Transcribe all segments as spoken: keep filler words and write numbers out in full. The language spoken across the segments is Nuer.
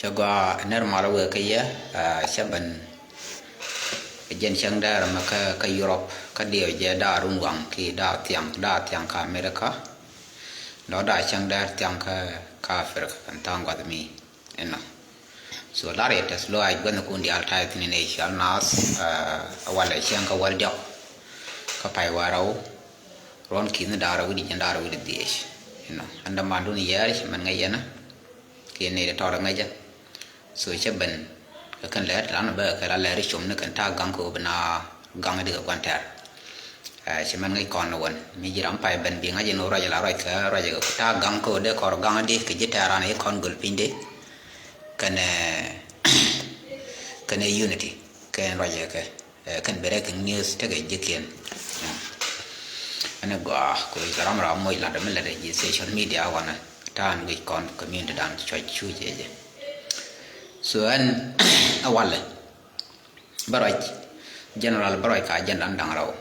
Cä gɔaa nɛr mal wëë kä yɛ, ah, cä ben jɛn cäŋ dɛɛr mɛ kä, kä Europe, kä diɛw jɛ da̱a̱ run waŋ ki da̱a̱ thiaŋ, da̱a̱ thiaŋ kä America. Dɔ̱ da̱a̱ cäŋ dɛɛr thiaŋ kä, kä Africa kɛn tha̱a̱ŋ gua̱th mi inɔ. So lar yɛ tɛth lɔaac gua̱thnikun diaal ta̱a̱ thi̱n in ɛ cɔal naath, ah, walɛ cäŋ kä wäl diɔk kä pay wäl rɛw, ruɔ̱n ki̱n da̱a̱r wi̱cdɛ jiɛn da̱a̱r wi̱cdɛ dhieec. Inɔ ɛn dämandun yɛɛr cɛ mɛn ŋäc yɛn ɛ kiɛ nɛy ti tɔɔr ŋäcä. So cä ben kɛ kɛn lɛɛt lan bä kɛ la lɛɛt com ni kɛn ta̱a̱ gaŋ kɛ ɣöö bi na gaŋ di kɛ gua̱n tɛɛr. Ɛ, cɛ mɛn ŋäc kɔn ni wän mi ji̱ ram pay ben bi ŋa̱c in ɣöö ruac la ruac kɛ ruac kɛ ta̱a̱ gaŋ kɛ ɣöö dee kɔr gaŋ di kɛ ji̱ tɛɛr ran i̱ kɔn göl piny di. Kɛn, ɛ, kɛn ɛ unity kɛn ruac kɛ. Ɛ, kɛn breaking news tekɛ ji̱kiɛn. Ɛn ɛ gɔaa kɛ ɣöö kɛ ram ram moc lat mi lat ji̱ social media wanɛ ta̱a̱n wi̱c kɔn community dan cuɔc cuc ɛ jɛ. So ɛn ɛ walɛ bä ruac general bä ruac kɛ agenda da̱ŋ rɛw.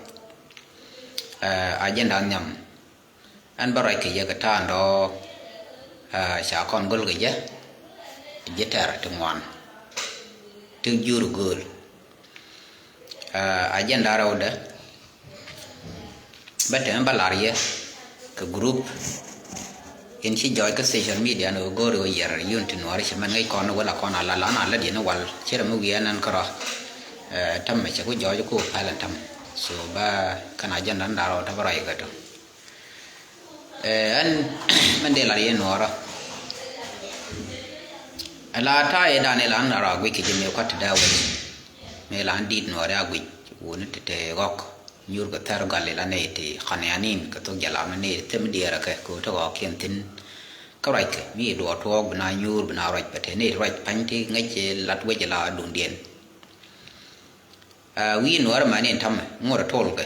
Ɛ, agenda nhiam ɛn bä ruac kɛ yɛ kɛ ta̱a̱n dɔ̱, ɛ, ca kɔn go̱l kɛ jɛ ji̱ tɛr ti ŋuan ti jur gööl. Ɛ, agenda rɛwdɛ bä tɛmɛ bä lar yɛ kɛ group in ci jɔɔc kä social media ni ɣöö go̱o̱ri ɣöö yɛr yun ti nuɔɔri cɛ mɛn ŋäc kɔn ni wä la kɔn a la lan a lät yɛn ni wal ci rɛ mi wiɛɛn ɛn kärɔa. Ɛ, tämɛ cɛ ku jɔɔc ku pɛl ɛn tämɛ. So bä kɛn agenda ni da̱a̱r ɣɔw tɛ bä ruac kɛ tɔ. Ɛ, ɛn mɛn dee lar yɛ nuɔɔrä. Ɛ la ta̱a̱ yɛ dan ɛ la ni lar a guic kɛ jɛ mëë kuat ti dee wec. Mëë la ni di̱i̱t nuɔɔri a guic wuni ti te ɣɔk. Nyuur kɛ thɛr gal ila nɛy ti kanianin kɛ thok jalab ni nɛy ti thim diɛɛrɛ kɛ kɛ wä ti ɣɔɔkiɛn thi̱n. Kä ruac kɛ mi duɔɔr tuɔɔk bi na nyuur bi na ruac bɛ te nɛy ti ruac pa̱ny ti ŋäc lat wec ila dundiɛn. Ɛ, wi̱i̱ nuɔɔr mɛn in ta̱mɛ ŋot ɛ tol kɛ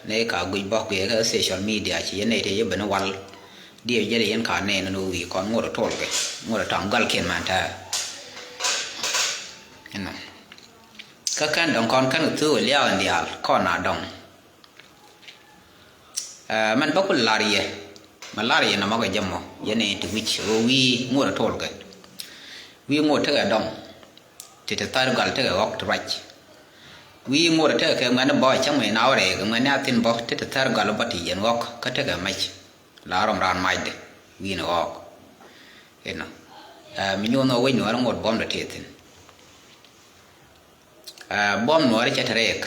nɛy ka guic bɔk guiɛ kɛ social media ci yɛ nɛy ti yɛ ben wal. Diɛ jɛ di yɛn ka nɛn ni wi̱i̱ kɔn ŋot ɛ tol kɛ ŋot ɛ ta̱ŋ galkiɛn mɛn tɛɛ. Inɔ. Kä kɛn dɔ̱ŋ kɔn kɛn kɛ thuk ɛ liaak in diaal kɔn a dɔ̱ŋ. Ɛ, mɛn bä ku lar yɛ mɛ lar yɛ nɔmɔ kɛ jɛ mɔ yɛn in ti wi̱c ɣöö wi̱i̱ ŋot ɛ tol kɛ. Wi̱i̱ ŋot tekɛ dɔ̱ŋ ti ti thar gal tekɛ ɣɔk ti ruac. Wi̱i̱ ŋot tekɛ kɛ ŋuɛ̈ni bä cäŋ mɛ na wä rɛɛk ŋuɛ̈ni a thin bä ti ti thar gal bä ti yɛn ɣɔk kä tekɛ mɛc. La rɔm raan macdɛ wi̱i̱ ni ɣɔk. Inɔ. Ɛ, mi nyuɔn ɣöö wec nuɔɔri ŋot buɔ̱mdɛ tëë thi̱n. Ɛ, buɔ̱m nuɔɔri cɛ te rɛɛk.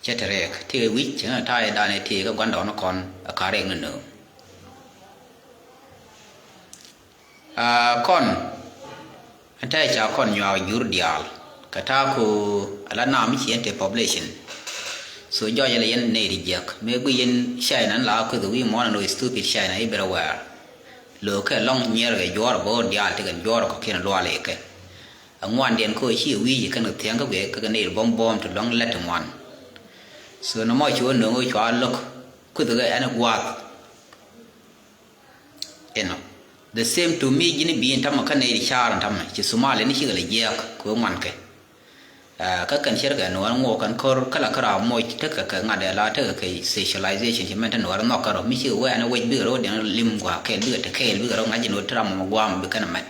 Cɛ te rɛɛk tëë wi̱c cɛ ni ta̱a̱ yɛ danɛ tëë kä gua̱ndɔɔŋni kɔn ɛ ka̱ rɛɛk ni nööŋ. Ɛ, kɔn ɛn tɛɛ ca kɔn nyuak jur diaal kɛ ta̱a̱ ku ala naam mi ci yɛn te population. So jɔɔc ala yɛn nɛy ti jiäk mëë gui yɛn China ni la kueth wi̱i̱ muɔ̱ɔ̱n ɛn ɣöö stupid China everywhere. Lo̱o̱kɛ lɔ̱ŋ nyiɛɛr kɛ juɔ̱ɔ̱r bo̱o̱r diaal ti kɛn juɔ̱ɔ̱r kɔ̱kiɛn lual i̱ kɛ. Aŋuandiɛn kä ci wi̱i̱ kɛn kɛ thia̱ŋ kä guiɛ kä kɛ nɛy buɔ̱m buɔ̱ɔ̱m ti luäŋ lät ti ŋuan. So nɔmɔ ci wä nöŋ wä cua lo̱k kuth kɛ ɛn gua̱a̱th. Inɔ. The same to mi ji̱n bi̱i̱n tamɛ kä nɛy ti ca̱a̱r tamɛ ci Somali ni cikɛ lɛ jiɛɛk kɛ wä ŋuan kɛ. Ɛ, kä kɛn cärkɛ nuɔɔr ŋo̱o̱k kɛn ko̱r kä la kä raam moc tekɛ kɛ ŋa̱t ɛ la tekɛ kɛ socialization ci mɛn te nuɔɔr nhɔk kärɔ mi cikɛ wee ɛn wec bikɛ rɔ diɛn lim gua̱a̱k kɛɛl bikɛ te kɛɛl bikɛ rɔ ŋa̱c in wä te ram mɔ gua̱a̱m bi kɛn mɛt.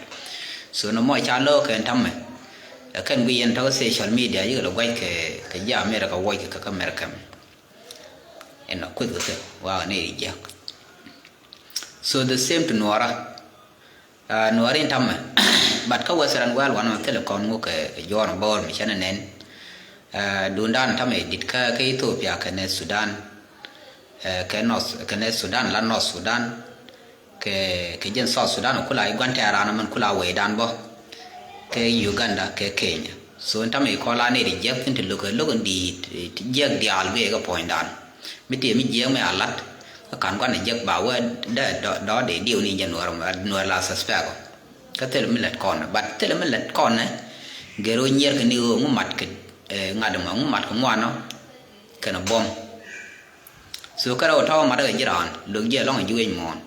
So nɔmɔ ca lo̱o̱k kɛn tamɛ. Ɛ, kɛn gui yɛn tɔ̱ social media yikɛ lɛ gua̱c kɛ, kɛ ji̱ America wuɔc kɛ kä America. Ɛn nɔ kueth kɛ kɛ wakä nɛy ti jiäk. So the same to nuɔɔrä. Ɛ, nuɔɔri in tamɛ. But kä Western world wanɛ mɛ thilɛ kɔn ŋuk kɛ John Bor mi cɛn nɛn. Ɛ, dundan tamɛ dit kä, kä Ethiopia kɛnɛ Sudan. Ɛ, kɛ North, kɛnɛ Sudan la North Sudan. Kɛ, kɛ jɛn South Sudan kula i̱ gua̱n tɛ̈ran mɛn kula wecdan bä. Kɛ Uganda kɛ Kenya. So in tamɛ ikɔl a nɛy ti jiäk thin ti lo̱k, lo̱k in di̱i̱t, ti jiäk diaal guiɛ kɛ puɔ̱nydan. Mi tëë mi jiäk mi a lat kä ka̱n gua̱n jiäk ba wee dee dɔ̱, dɔ̱ dee diɛw ni jɛ nuɔr, nuɔr la suspect. Kä thilɛ mi lät kɔn, but thilɛ mi lät kɔn ɛ gɛr wä nyiɛr kɛ ni ɣöö ŋu mat kɛ, ɛ, ŋa̱t mɔ ŋu mat kɛ ŋuanɔ kɛnɛ buɔ̱m. So kärɛ wä tɔ̱ mat kɛ ji̱ raan lo̱k jiɛ lɔŋ ji̱ wec muɔ̱ɔ̱n.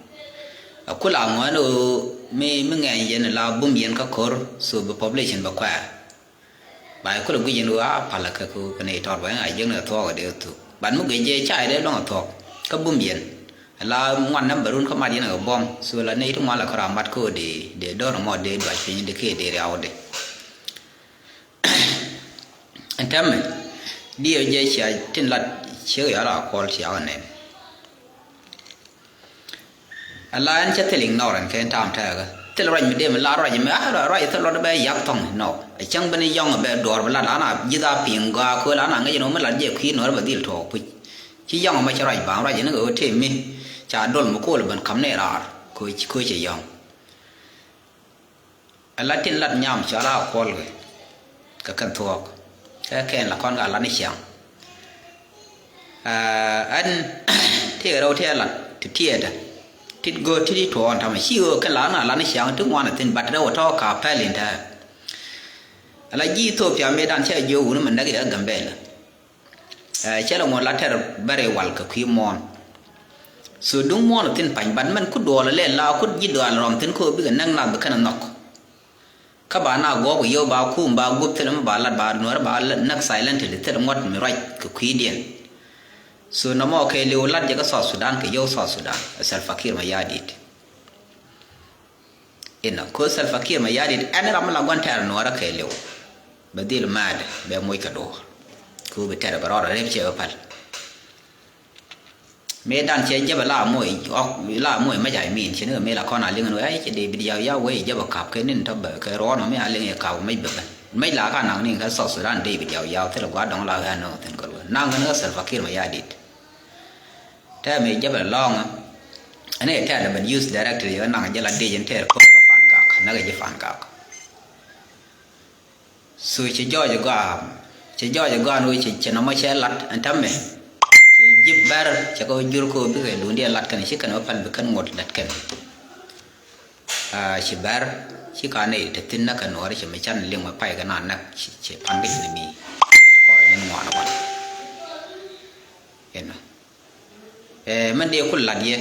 Ɛ kula ŋuɛn ɣöö mi, mi ŋɛny yɛn la bum yɛn kä ko̱r so bi population bɛ kuɛɛr. Ba kulɛ guic in ɣöö a palä kɛ ku kɛ nɛy tɔr bä in a jiäkni a thuɔɔk a dee thuk. But mi guic jɛ ca dee luäŋ a thuɔɔk kä bum yɛn. La ŋuan nambärun kä mat yɛn kɛ buɔ̱m. So la nɛy ti ŋuan la kä ram mat kä dee, dee dɔ̱r mɔ dee duac piny dee kɛ dee riaw dee. Ɛn tɛmɛ diɛ jɛ cia tin lat ciek yɔra kuɔl cia kɛ nɛn. Ala ɛn cɛ thil ignore ɛn kɛ ɛn tam tɛɛkä. Thil ruac mi dee mi la ruac mi, ah, ruac thil luɔt bɛ yak thɔŋ, no. Ɛ cäŋ ben yɔŋ bɛ duɔr bi lat, ana ji̱th a pi̱i̱ŋ gɔaa kööl, ana ŋäc ɛn ɣöö mi lat jɛ kui̱ nuɔr bɛ dhil tuɔɔk puc. Ci yɔŋ mɛ cɛ ruac baŋ, ruac ɛn ɣöö tëë mi ca dol mi kool ben ka̱m ni raar. Köö, köö cɛ yɔŋ. Ala tin lat nyam cɔal a kuɔl kɛ, kɛ kɛn thuɔɔk. Kɛ kɛn la kɔn ka lat ni ciaŋ. Ɛn tëë rɛw tëë lat ti tiɛɛdä. Tit go̱o̱r tit i̱ tuɔɔn tamɛ ci ɣöö kɛn la na lat ni ciaŋ ti ŋuan a thin bat rɛw a tɔ̱ ka pɛl in tɛɛ. Ala ji̱ Ethiopia mëëdan cɛ jiök wuni mɛ näk yɛ Gambɛla. Ɛ, cɛ lɛ ŋuɔ̱t la tɛr bɛr i̱ wal kɛ kui̱ muɔ̱ɔ̱n. So duŋ muɔ̱ɔ̱n thin pany, but mɛn ku duɔɔl lɛ la ku ji̱ dual rɔm thin ko bikɛ näk nath bi kɛn nhɔk. Kä ba na guɔ̱ɔ̱k yio̱w ba kum ba gup thilɛ mi ba lat ba nuɔ̱ɔ̱r ba näk silently thilɛ ŋuɔ̱t mi ruac kɛ kui̱diɛn. So nɔmɔ kɛ liw lat jɛ kä South Sudan kɛ yio̱w South Sudan, ɛ Salva Kiir Mayardit. Inɔ ko Salva Kiir Mayardit ɛn ram mi la gua̱n tɛɛr nuɔɔrä kɛɛliw. Bɛ dhil mad bɛ moc kɛ duɔɔr. Ko bi tɛɛr bɛ rɔɔdɛ rep cɛ bɛ pal. Mëë dan cɛ jɛbɛ la moc ɔk la moc mɛc a imin cɛ ni kɛ mëë la kɔn a liŋ ni wee cɛ David Yaw Yaw wee jɛbɛ kap kɛ nin tɔ bɛ kɛ ruɔɔn mi a liŋ yɛ kap mɛc bɛ bɛn. Mɛc la ka naŋ ni kɛ South Sudan David Yaw Yaw thilɛ gua̱a̱r dɔŋ la ɣän ni wä thin kɛ ruɔɔn naŋ ni kɛ Salva Kiir Mayardit. Tɛmɛ jɛ bɛ lɔŋ. Ɛn ɛ tɛɛr bɛ use directly ɛ naŋ jɛ la dec in tɛɛr kɔn kä Pan Gak, näk jɛ Pan Gak. So cɛ jɔɔc gɔaa, cɛ jɔɔc gɔaa ni wee cɛ, cɛ nɔmɔ cɛ lat ɛn tɛmɛ. Cɛ jip bɛr cɛ kɛ jur kɛ bikɛ duundiɛ lat kɛn ci kɛn wä pal bi kɛn ŋot lat kɛn. Aa, ci bɛr ci ka nɛy te thi̱n näk kɛ nuɔɔri ci mi can liŋ mi pay kɛ na näk ci, ci pan kɛ ci ni mi. Ci te kɔr ni ŋuan wan. Inɔ. Ɛ, mɛn dee kul lat yɛ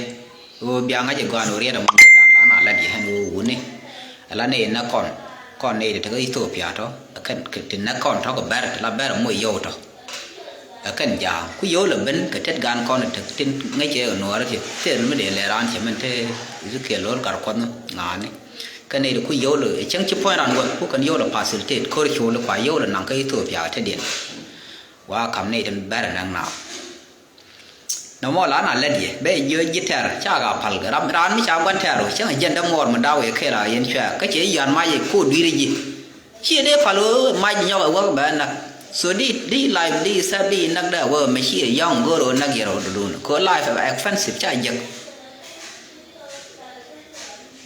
ɣöö bia ŋa̱c ɛ gɔaan ɣöö riɛt ɛmɔ mëëdan la na lat yɛ ɣän ɣöö wuni. Ala nɛy näk kɔn, kɔn nɛy ti te kä Ethiopia tɔ, ɛ kɛn ti näk kɔn tɔ kɛ bɛr ti la bɛr ɛmɔ yio̱w tɔ. Ɛ kɛn ja̱a̱ŋ ku yio̱w lɛ ben kɛ tet gan kɔn ti tin ŋäc ɛ nuɔɔri ti thil mi dee lɛ raan cɛ mɛn te Ezekiel lo̱r gar kuɔth ŋa̱a̱ni. Kɛn nɛy ti ku yio̱w lɛ cäŋ ci puɔ̱ny raan wä ku kɛn yio̱w lɛ facilitate ko̱r col kua yio̱w lɛ naŋ kä Ethiopia kɛ tetdiɛn. Wa kam nɛy tin bɛr ɛ näk naath. Nɔmɔ la na lɛt yɛ bɛ jiö ji̱ tɛr ca ka pal kɛ ram raan mi ca gua̱n tɛr wä cäŋ jiɛn dämuɔɔr mi daw yɛ kɛl a yɛn cuɛ kä cɛ yɔ̱a̱n mac yɛ ko dui̱r ji̱. Ciɛ dee pal wä mac nyɔk ɛ wäk bɛ näk. So di di life di sɛp di näk dee wä mɛ ciɛ yɔ̱ŋ go̱r wä näk yɛ rɔ dudun ko life ɛ expensive ca jek.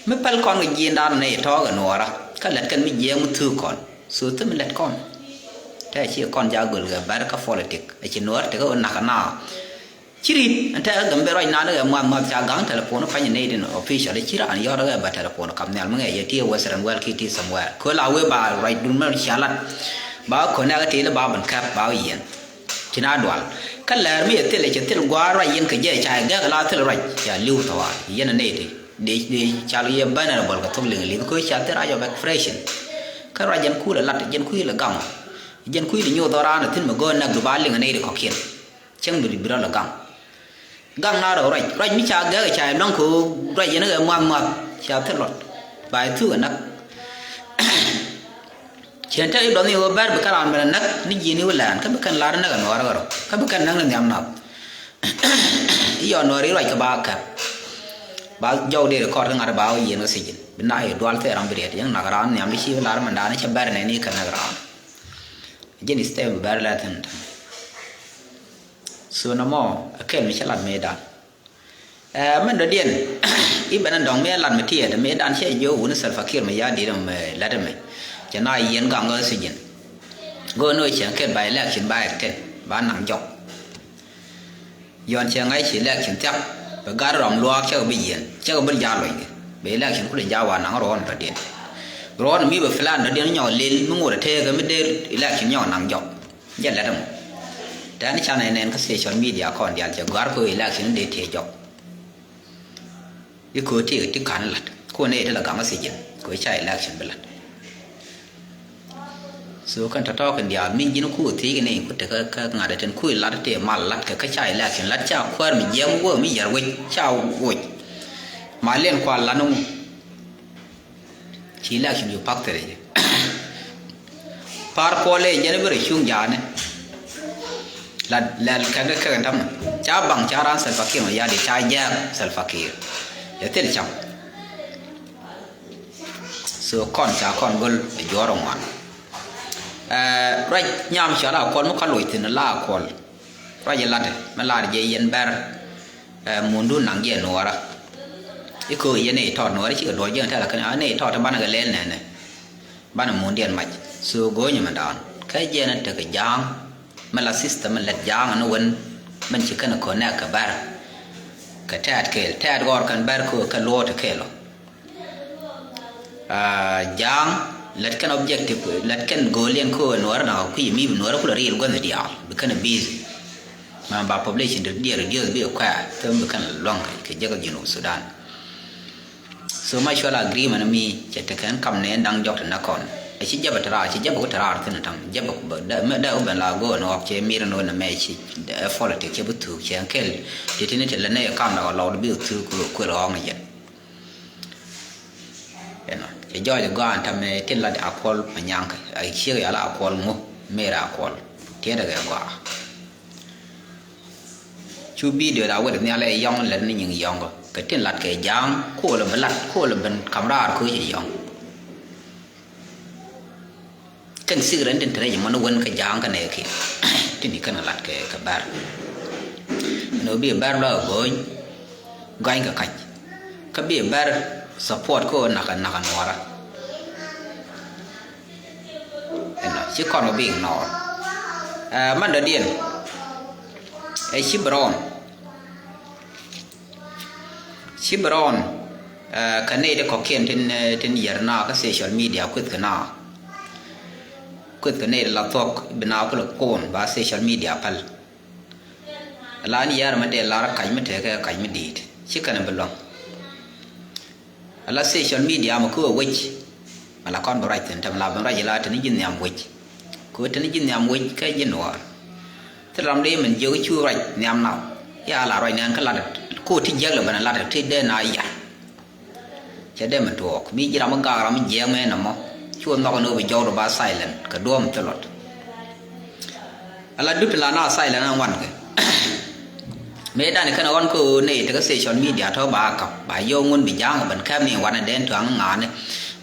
Mi päl kɔn kɛ ji̱ ndan nɛ tɔ̱ɔ̱k ɛ nuɔɔra kä lɛt kɛn mi jiɛɛk mi thuk kɔn. So thim lɛt kɔn. Tɛ ci kɔn ja göl kɛ bɛr kä politik. Ɛ ci nuɔɔr tekɛ wä nak na. Ci rit ɛn tɛ gɛm ben ruac nan kɛ muath muath ca gaŋ telephone pany nɛy din official ci raan yɔr kɛ bɛ telephone kam nhial mi ŋɛ yɛ ti Western world ki ti somewhere. Kö la wee ba ruac dun mɛ cia lat. Ba kö nɛ kɛ ti li ba ben kɛp ba wee yɛn. Ci na dual. Kä lɛɛr mi yɛ thil cɛ thil gua̱a̱r ruac yɛn kɛ jɛ ca gɛk la thil ruac ca li̱w thɔaar yɛn nɛy ti. Dee, dee cal yɛ bɛn rɛ bɔl kɛ thok liŋ liŋ kö ca thil ruac of expression. Kä ruac jɛn kuul ɛ lat jɛn kuil ɛ gaŋ. Jɛn kuil ɛ nyoth ɔ raan ɛ thin mɛ go̱o̱n nɛk du ba liŋ ɛ nɛy ri kɔ̱kiɛn. Cäŋ bi bi rɔl ɛ gaŋ. Gaŋ na rɔ ruac ruac mi ca gɛk ɛ ca ɛ luäŋ kɛ ɣöö ruac yɛn ɛ muath muath ca thil luɔt. Ba ɛ thuk ɛ näk. Ciɛn te i̱ dɔth ni ɣöö bɛr bi kɛn raan ben ɛ näk ni ji̱n i̱ wä lɛ̈ɛ̈n kä bi kɛn lar ɛ näk ɛ nuɔɔr ɛ ɣärɔ kä bi kɛn näk ni nhiam nath. I̱ yɔ nuɔɔr i̱ ruac kɛ ba kɛp. Ba jɔw dee rikɔɔt kä ŋa̱t ba wä yieen kä thiec in bi na i̱ dual thɛɛr ram bi riɛt yäŋ nak raan nhiam di ci bi lar mɛn daani cɛ bɛr nɛni kɛ näk raan. Jɛn is tɛm bi bɛr lɛ thin thin. So nɔmɔ ɛ kɛl mi cɛ lat mëëdan. Ɛ mɛn dɔ̱diɛn i̱ bɛn ɛn dɔ̱ŋ mëë lat mi tiɛɛt mëëdan cɛ jiök wuni Salva Kiir mɛ ya̱ di̱t ɛmɛ lät ɛmɛ. Cɛ na yiɛn gaŋ ɣä thiec in. Go̱o̱n ni ɣä cɛ kɛl ba election ba extend ba naŋ jɔk. Yɔn cɛ ŋa̱c ci election thiak bɛ gat rɔm luaak cɛ kɛ bi yiɛn cɛ kɛ bi ja̱ luɔc kɛ bɛ election kulɛ ja̱ wa naŋ ruɔ̱ɔ̱n dɔ̱diɛn. Ruɔ̱ɔ̱n mi bɛ plan dɔ̱diɛn nyɔk lel mi ŋot ɛ tëëkɛ mi dee election nyɔk naŋ jɔk. Jɛ lɛt ɛmɔ tɛn canɛ nɛn kä social media kɔn diaal cɛ gɔ̱a̱r kɛ election dee tëë jɔk. I̱ köö tëëkɛ ti ka̱n lat ko nɛy ti la gaŋ kä thiec in kɛ ca election bi lat. So kɛn tɔ̱tɔ̱ kɛn diaal mi ji̱n ku thiec ni ku tekä kä ŋa̱t ɛ tin ku lat tëë mal lat kɛ kä ca election lat ca kuäär mi jiɛm wä mi yɛr wec ca woc. Ma liɛn kual lat ni ŋu. Ci election ju pak thil i̱. Par kuɔl i̱ jɛn i̱ bi rɔ cuŋ ja̱a̱ni. La lɛl kɛn kɛ kɛn tamɛ ca baŋ ca raan Salva Kiir ma ya̱di ca jɛɛk Salva Kiir. Yɛ thil cam. So kɔn ca kɔn go̱l ɛ juɔ̱ɔ̱r ŋuan. Ruac nyam cɔal a kuɔl mi kɔn loc thi̱n la a kuɔl. Ruac ilat mi lar jɛ yɛn bɛr. Mundun naŋ jɛ nuɔɔrä. I̱ köö yɛn i̱ tɔt nuɔɔrä cikɛ duɔ̱ɔ̱r jɛ tɛl kɛn a ni i̱ tɔt banɛ kɛ lɛl nɛnɛ. Banɛ mundiɛn mac. So go̱o̱nyɛ mɛ daan kä jɛn tekɛ ja̱a̱ŋ. Mɛ la system mɛ lɛt ja̱a̱ŋ ni wen. Mɛn ci kɛn kɔnɛk kɛ bɛr. Kɛ tɛɛt kɛɛl tɛɛt gɔɔr kɛn bɛr köö kɛ luɔɔt kɛɛl ɔ. Ja̱a̱ŋ lät kɛn objective lät kɛn go̱o̱liɛn kä ɣöö nuɔ̱ɔ̱rä nakä kui̱ mi bi nuɔ̱ɔ̱rä kulɛ riɛl guänh diaal bi kɛn busy. Ma ba population ti diɛɛr reduce bi kuɛ̈ɛ̈ thom bi kɛn luäŋ kɛ jek Junub Sudan. So mutual agreement mi cɛ tekɛ ɛn kam ni ɛn da̱ŋ jɔk ti näk kɔn. Ɛ ci jɛpɛ te raar ci jɛpɛ ku te raar thi̱n ta̱ŋ jɛpɛ ku bä dee wä ben la go̱o̱n ɣɔk cɛ mir ɛn ɣöö nɛ mɛ ci politic cɛ bi thuuk cɛ ɛn kɛl. Ti ti ni ti lät ni ɛ kam dakä lɔɔk di bi thuuk kuël ɣɔk ni jɛn. Ɛnɔ cɛ jɔɔc ɛ gɔaa ɛn tɛmɛ tin lat a kuɔl ma nyaŋkɛ a ciek yal a kuɔl ŋu mer a kuɔl. Tiɛtɛ kɛ gɔaa. Cu bidio la wet nhial ɛ yɔŋ lɛt ni nyiŋ yɔŋ kɛ tin lat kɛ ja̱a̱ŋ koolɛ bi lat koolɛ ben kam raar kööc ɛ yɔŋ. Kɛn thik rɛn tin te rɛc mɔn wen kä ja̱a̱ŋ kä nɛɛkiɛn. Tin i̱ kɛn lat kɛ kɛ bär. Ɛn ɣöö bi bär lɔ ɛ go̱o̱ny gɔany kɛ kac. Kä bi bär support kä ɣöö nakä nakä nuɔɔrä. Ɛnɔ ci kɔn ɔ bi ignore. Ɛ mandɔdiɛn ɛ ci bi rɔɔn. Ci bi rɔɔn kä nɛy ti kɔ̱kiɛn tin tin yɛr na kä social media kueth kɛ na. Kueth kɛ nɛy ti la thuɔ̱k bi na kulɛ kuɔn ba social media päl. Ala ni yɛr mɛ dee lar kac mi tekɛ kac mi di̱i̱t ci kɛn bi luäŋ. Ala social media mɛ kä wec. Mɛ la kɔn bi ruac thi̱n tɛm la ben ruac ila tini ji̱ nhiam wec. Kɛ wec tini ji̱ nhiam wec kɛ ji̱ nuɔɔr. Thil ram dee min jiök cu ruac nhiam na. Ya la ruac nɛn kä lat ko ti jiäk lɛ ben lat ti dee na yar. Cɛ dee min tuɔɔk mi ji̱ ram mi gaak ram mi jiɛɛk mɛ nɔmɔ. Cu nhɔk ni wä bi jɔwdu ba silent kɛ duɔ̱ɔ̱m thilɔt. Ala dup ti la na silent an wan kɛ. Mëë dan kɛn ɣɔn kä ɣöö nɛy tekä social media tɔ̱ ba kap ba yio̱w ŋun bi ja̱a̱ŋ ben kɛp ni wanɛ den tuaŋ ŋa̱a̱ni.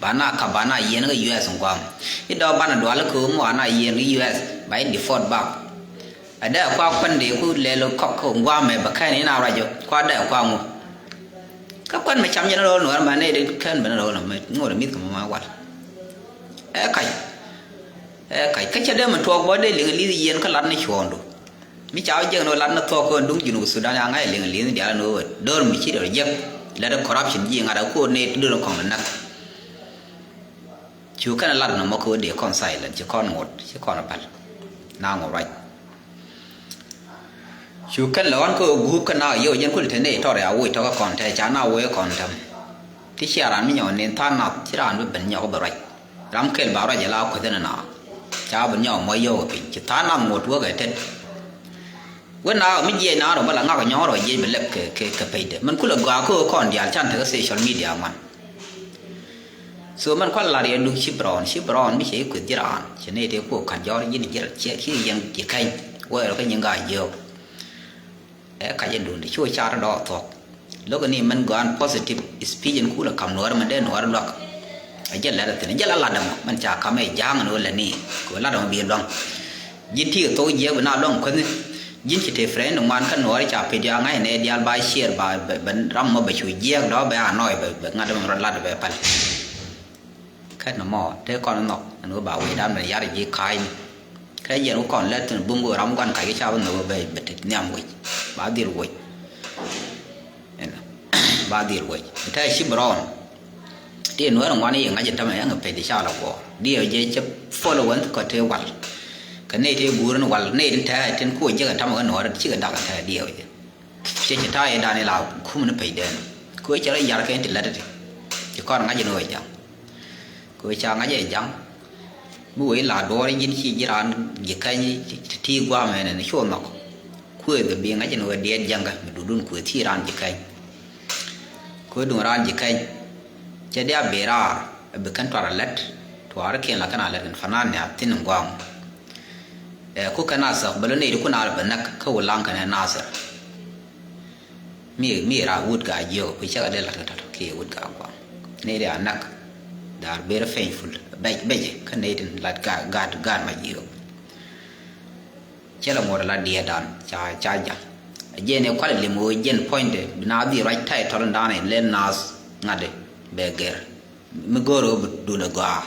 Ba na kap ba na yiɛn kä U S ŋuam. I̱ dɔ̱ banɛ dual kä ɣöö ŋuan na yiɛn kä U S ba i̱ deport back. A dee kua kuan dee ku lɛl kɔk ŋuam mɛ bɛ kɛn in a ruac kua dee kua ŋu. Kä kuan mɛ cam jɛn ro̱l nuɔr mɛ nɛy di kɛn ben ro̱l mɛ ŋot mith kɛ mɛ wal. Ɛ kac. Ɛ kac kä cɛ dee mɛ tuɔɔk bɔ dee liŋ li̱th yiɛn kä lat ni cuɔɔndu. Mi ca wä jiɛk ni wä lat ni thuɔ̱k kɛ wä duŋ Junub Sudan ya ŋa̱c liŋ li̱th ni diaal ni wä döör mi ci dee jiɛk. Lät corruption ji̱ ŋa̱t a ko̱o̱t ni ti döör kɔŋ ni näk. Cu kɛn lat ni mɔ kɛ wä dee kɔn silent ci kɔn ŋot ci kɔn päl. Na ŋot ruac. Cu kɛn lɛ ɣɔn kä ɣöö guup kä na yio̱w jɛn kulɛ te nɛy tɔr ya woc tɔkä kɔn te ca na woc kɔn täm. Ti cia raan mi nyɔk nin tha̱a̱ŋ nath ci raan bi ben nyɔk bi ruac. Ram kɛl ba ruac ala kueth ni na. Ca bi nyɔk mɔ yio̱w kɛ piny ci tha̱a̱ŋ nath ŋot wä kɛ tet. Wä na mi jiɛc na rɔ bä la ŋak nyɔk rɔ jiɛc bi lɛp kɛ kɛ pecdɛ min kulɛ gɔaa kä ɣöö kɔn diaal can tekɛ social media ŋuan. So mɛn kual lar yɛ duk ci brown ci brown mi cɛ i̱ kueth ji̱ raan cɛ ni ti kuɔ ka̱n jɔr ji̱n ji̱ raan ciɛ ki yɛn ji̱ kɛny wɛɛr kä nyin gaa jiök. Ɛ kac ɛ dun ti ci wä car dɔɔk thuɔ̱k. Lo̱k ni mɛn gɔaan positive speech in kulɛ kam nuɔɔr mɛn dee nuɔɔr luak. Ɛ jɛ lɛr thin jɛ la lat dämɔ mɛn ca kam ɛ ja̱a̱ŋ ni wä lɛ ni kɛ wä lat dämɔ bi luaŋ. Ji̱n ti kɛ thok jiɛk bi na luaŋ kuäthni. Ji̱n ci te friend ŋuan kä nuɔɔri ca pit ya ŋa̱c nɛ diaal ba share ba bɛ ram mɔ bɛ cu jiɛk dɔ̱ bɛ anɔy bɛ ŋa̱t mɛ rɔ lat bɛ pal. Kä nɔmɔ te kɔn nhɔk ɛn ɣöö ba wecdan bɛ yar ji̱ ka̱a̱cni. Kä yɛn wä kɔn lät thin bum ɣöö ram guan ka̱c kä ca bä nhɔk ɣöö bɛ bɛ te nhiam wec ba dhil wec. Ɛn ba dhil wec te ci bi rɔɔn. Ti nuɔ̱ɔ̱r ŋuan i̱ ŋa̱c in tämɛ ɛŋ pɛc di ca la guɔ̱ɔ̱r diɛw jɛ cɛ follow wän kɔ te wal. Kɛ nɛy te guur in wal nɛy tin tɛ̈ɛ̈ tin kuɔ jiäk in tämɛ kɛ nuɔ̱ɔ̱r cikɛ dak in tɛ̈ɛ̈ diɛw jɛ. Cɛ ci ta̱a̱ i̱ dan ila kum ni pɛc dɛn kɛ wee cɛ rɔ yar kɛ in ti lät ti. Ci kɔn ŋa̱c in wee jaŋ kɛ wee ca ŋa̱c ɛ jaŋ. Mi wee la duɔɔr ji̱n ci ji̱ raan ji̱ kɛny ti ti guam ɛn ɛn cu nhɔk. Kuëth bi ŋa̱c ɛn ɣöö diɛɛt jäŋkä mi dudun kuëth ci raan ji̱ kɛny. Kuëth duŋ raan ji̱ kɛny. Cɛ diaal bi raar bi kɛn tuar alɛt, tuar kiɛn la kɛn alɛt kɛn fanan ni a thin guam. Ɛ ku kɛn a thɔk bɛ lo nɛy di kun a bɛ näk kä wulaŋ kɛn ɛ Nasir. Mi mi ra wut ka jiök ku cäk a dee lat kä tɔt kiɛ wut ka guam. Nɛy di a näk. They are very painful. Bɛc bɛc kä nɛy tin lat ka gat gat ma jiök. Cɛ la ŋuɔt la diɛ dan ca ca jaŋ. Jɛn ɛ kual lim wee jɛn puɔ̱nydɛ bi na dhi ruac ta̱y tɔl dan in lɛ naath ŋa̱t bɛ gɛr. Mi go̱o̱r ɣöö bi duundɛ gɔaa.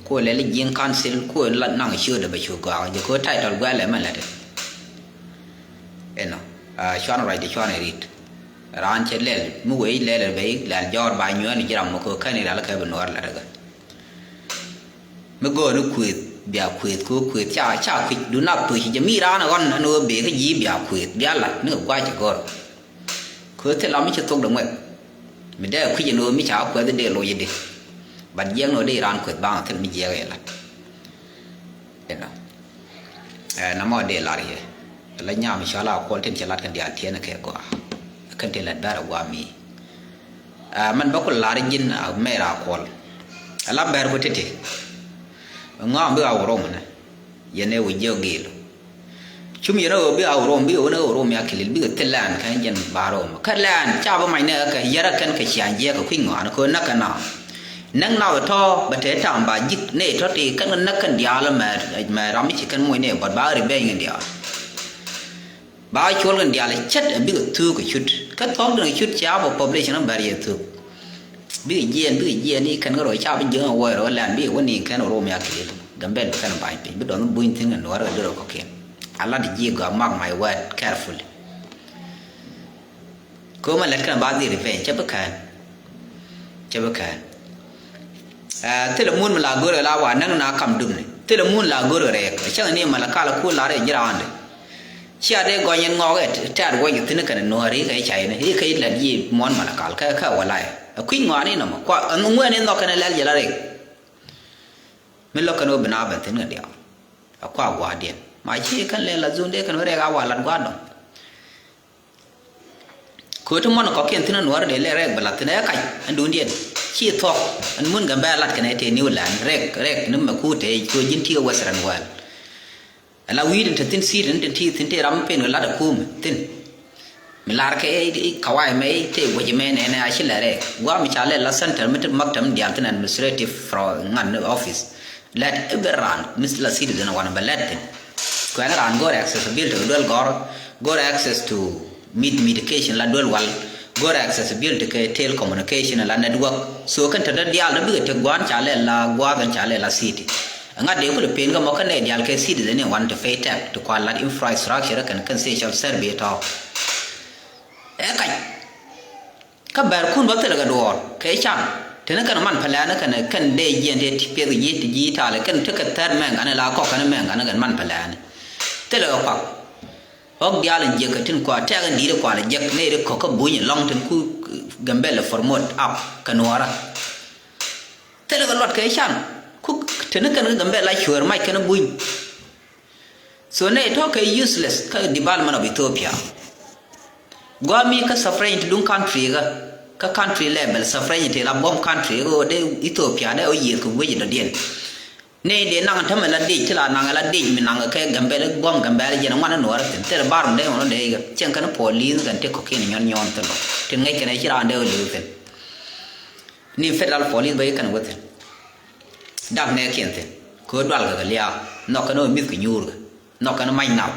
Kuɔ lɛl ji̱n council kuɔ la naŋ ciötdɛ bɛ cu gɔaa jɛ ko̱ title guɛl ɛmɛ lɛt. Inɔ cuan ruacdɛ cuan ɛ rit. Raan cɛ lɛl mi wee lɛl bɛ lɛl jɔɔr ba nyuɛɛn ji̱ ram mɛ ko̱ kɛn i̱ ral kɛ bi nuɔɔr lɛt ɛ gɛ. Mi go̱o̱r ni kuëëth bia kuëëth ko̱ kuëëth ca ca kui̱c du na thoc jɛ mi raan ɛ ɣɔn ɛn ɣöö bee kä ji̱ bia kuëëth bia lat ni kɛ gua̱c ɛ go̱o̱r. Kɛ thil lam mi ci thok dɛ ŋuɛth. Mi dee kui̱c ɛn ɣöö mi ca kuɛth dee loc di. But jiɛk ni ɣöö dee raan kuɛth baŋ thil mi jiɛk ɛ lat. Inɔ. Ɛ namɔ dee lar yɛ. La nyam cɔal a kuɔl tin cɛ lat kɛn diaal tiɛn kɛ gɔaa. Kɛn tin lat bɛr a gɔaa mi. Ɛ mɛn bä ku lar ji̱n a mɛr a kuɔl. Ɛ la bɛr ku titi. Ŋɔam bi a wä rom nɛ. Yɛn ɛ wä jiök gil. Cum yɛn ɛ ɣöö bi a wä rom bi wä ni ɣöö rom ya kilil bikɛ thil lɛn kɛn jɛn ba rom kä lɛn ca bi mac ni ɛ kɛ yɛrɛ kɛn kɛ ciaŋ jiɛk kɛ kui̱ ŋɔaani kɛ ɣöö näk kɛ na. Näk na wä tɔ bɛ tɛ tam ba jik ni tɔ ti kɛn kɛ näk kɛn diaal mɛ mɛ ram mi ci kɛn moc ni bɔt ba ri bɛny kɛn diaal. Ba cuɔl kɛn diaal cät ɛ bikɛ thuk kɛ cut kä thɔk den kɛ cut ca bɛ population bɛr yɛ thuk. Bikɛ jiɛɛn bikɛ jiɛɛn ni kɛn kä rɔ ca bi jiäŋ a wä rɔ lɛn bikɛ wä ni kɛn rom ya kilil. Gambel bi kɛn ba̱ny piny bi dɔn buny thi̱n kɛ nuɔr kɛ dörä kɔkiɛn. A lat ji̱ gɔaa, mark my word carefully. Kɛ ɣöö mɛ lät kɛn ba dhil revenge cɛ bi kään. Cɛ bi kään. Ɛ thilɛ mun mi la go̱rɛ la wa näk na kam dupni thilɛ mun la go̱rɛ rɛɛk cäŋ ni mɛ la kal ku lar ɛ ji̱ raandɛ. Cia dee gɔny in ŋɔk ɛ tɛ̈t wec kɛ thi̱n kɛn nuääri kɛ cayni i̱ kɛ i̱ lät yi muɔ̱n mɛ la kal kɛ kɛ wä layɛ. Ɛ kui̱c ŋɔaani nɔmɔ kua ŋuɛɛni nhɔk kɛn ɛ lɛl jɛ la rɛɛk. Mi lo̱k kɛn ɣöö bi na ben thi̱n kɛ diaal. A kua gua̱a̱rdiɛn ma ci kɛn lɛ la dhun dee kɛn wä rɛɛk a wa lat gua̱a̱r dɔ̱ŋ. Kööt ti muɔ̱n kɔ̱kiɛn thi̱n a nuɔ̱ɔ̱r dee lɛ rɛɛk bɛ lath thi̱n ɛ kac ɛn duundiɛn. Ci thuɔ̱k ɛn mun Gambɛla lat kɛn ɛ tëë New Land rɛɛk rɛɛk ni mɛ kuut tëë kööt ji̱n ti̱i̱ ɛ Western World. Ala wi̱i̱dɛn te thi̱n si̱i̱dɛn te ti̱i̱ thi̱n te ram mi pen kɛ lat ɛ kuumɛ thi̱n. Mi lar kɛ i̱ kawaay mɛ i̱ te guäc mɛ nɛnɛ a ci lɛ rɛɛk gua̱a̱ mi ca lɛ la center mi te maktam diaal thi̱n administrative from ŋan ni office. Lɛt i̱ ben raan mi la citizen wan bɛ lɛt thi̱n. Kuɛn raan go̱r accessibility kɛ duel gɔ̱r, go̱r access to med medication la duel wal, go̱r accessibility kɛ telecommunication la network. So kɛn te dee diaal dee bikɛ tek gua̱a̱n ca lɛ la gua̱a̱th ɛn ca lɛ la city. Ŋa̱t dee kulɛ pen kä mɔ kä nɛy diaal kɛ citizen in wan te pay tax ti kual lat infrastructure kɛn kɛn social service tɔ. Ɛ kac. Kä bɛrkun bä thilɛ kɛ duɔɔr kɛ can teni kɛn man pɛlɛɛni kɛn kɛn dee jiɛn dee ti piɛth ji̱ ti ji̱ talɛ kɛn tekɛ thɛr mɛŋ kɛn la kɔk kɛn mɛŋ kɛn kɛn man pɛlɛɛni. Thilɛ kɛ kuak. Ɣɔk diaal in jiɛk kɛ tin kua tɛk in di̱i̱t kual jiɛk nɛy ri kɔk kä buny in lɔŋ tin ku Gambɛl promote up kɛ nuɔɔrä. Thilɛ kɛ luɔt kɛ can ku teni kɛn kɛ Gambɛl la cuɛɛr mac kɛn buny. So nɛ tɔ̱ kɛ useless kä development of Ethiopia. Guami kä sovereignty duŋ country kä kä country level sovereignty la buɔ̱m country kä wä dee Ethiopia dee wä yiëë kɛ wec dɔ̱diɛn. Nɛ dee naŋ tämɛ la dec ti la naŋ la dec mi naŋ kɛ Gambɛl buɔ̱m Gambɛl jɛn ŋuan nuɔɔr thin thil bar dee ŋuan dee kä cieŋ kɛn police kɛn ti kɔ̱kiɛn nyɔn nyɔn thin lɔ tin ŋäc kɛn ci raan dee wä li̱w thin. Ni federal police bä kɛn wä thin. Dak nɛ kiɛn thin kɛ wä dual kɛ kɛ liaak nhɔk kɛn wä mith kɛ nyuur kɛ. Nhɔk kɛn mac nath